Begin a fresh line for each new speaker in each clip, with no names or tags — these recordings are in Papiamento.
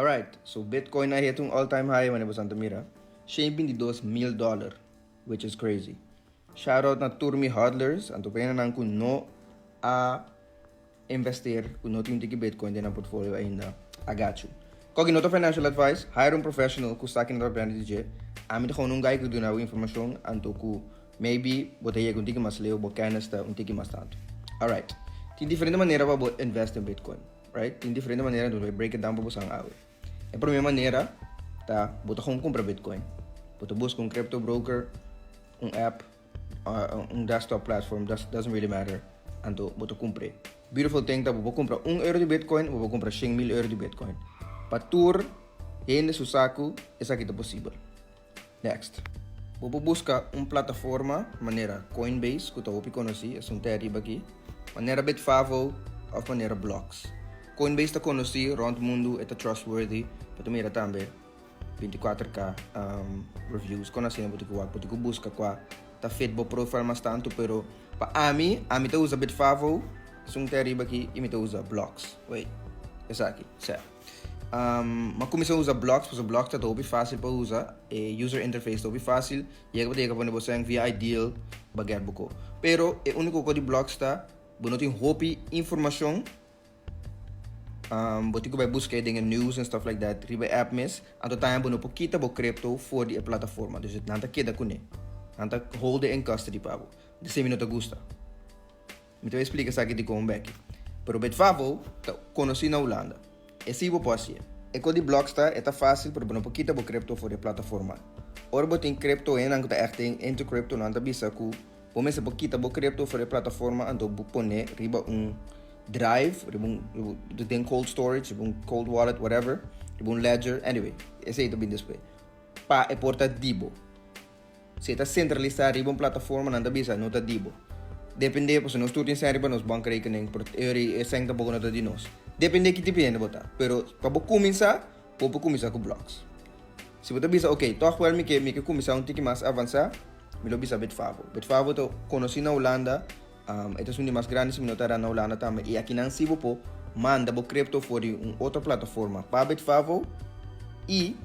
Alright, so Bitcoin a hit un all time high, manera boso ta mira. 122 mil dollar, which is crazy. Shout out na tur mi hodlers, anto pa nan ku no a investeer, ku no tin tiki Bitcoin den nan portfolio ainda. I got you. Koki no ta financial advice, hire un professional ku sa kiko nan ta DJ. Ami ta gewoon un guy ku duna informashon, anto ku maybe bo ta yega un tiki mas leu, bo kennis ta un tiki mas tantu. Alright. Tin diferente manera pa invest in Bitcoin, right? Tin diferente manera, anto break it down pa boso awe. E promé manera ta bo ta gewoon kumpra Bitcoin. Bo ta buska un crypto broker, un app, un desktop platform, doesn't really matter. Anto bo ta kumpra. Beautiful thing ta bo kumpra €1 di Bitcoin, bo kumpra 100 mil euro di Bitcoin. Pa tur hende su saku, esaki ta posibel. Next. Bo buska un plataforma, manera Coinbase, ku ta hopi konosí, e un ariba aki, manera Bitvavo òf manera Blocks. Coinbase ta konosí rònt mundu, e trustworthy, pa mira tambe 24K reviews, kon asina bo ta buska kua ta fit bo profile mas tantu, pero pa ami, ami ta usa Bitvavo, esun ariba aki, i mi ta usa Blocks. Wait, esaki, serto. M'a kuminsá usa Blocks, pasobra Blocks ta hopi fásil pa usa, e user interface ta fásil, i ei bo ta pone bo via iDEAL, b'a get bo kos. Pero e úniko kos di Blocks ta, bo no tin hopi informashon, bo tin ku bai buska den news and stuff like that, riba app mes, anto tambe bo no por kita bo crypto for di plataforma, dus nan ta keda kuné. Nan ta hold it in custody pa bo. Esei mi no ta gusta. Mi ta splika esaki di kon bèk. Pero Bitvavo ta konosí na Hulanda. Esei bo por. E kos di Blocks ta, e fásil, pero bo no por kita bo crypto for di plataforma. Ora bo tin crypto i nan ta echt into crypto, nan ta bisa ku bo mester por kita bo crypto for di plataforma, anto bo pone riba un drive, riba un den cold storage, riba un cold wallet, whatever, riba un ledger, anyway, esei ta bin despues. Pa e por ta di bo. Si ta sentralisá riba un plataforma, nan ta bisa, no ta di bo. Depende, pues nos tur tin riba nos bankrekening, pero e sèn tampoko no ta di nos. Depende ki tipo di bo ta. Pero pa bo kuminsá, bo kuminsá ku Blocks. Si bo bisa, ok, toch wel mi ke kuminsá un tiki mas avansá, mi lo bisa Bitvavo. Bitvavo ta konosí na Hulanda, e ta un di mas grandi, si mi no ta na Hulanda tambe. I aki nan si bo por manda bo crypto for di un otro plataforma pa Bitvavo i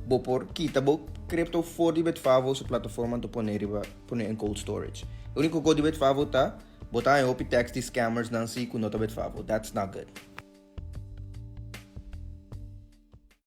bo por kita bo crypto for di Bitvavo su plataforma, anto pone riba pone in cold storage. E úniko kos di Bitvavo ta bo ta hopi text di scammers nan si ku no ta Bitvavo. That's not good.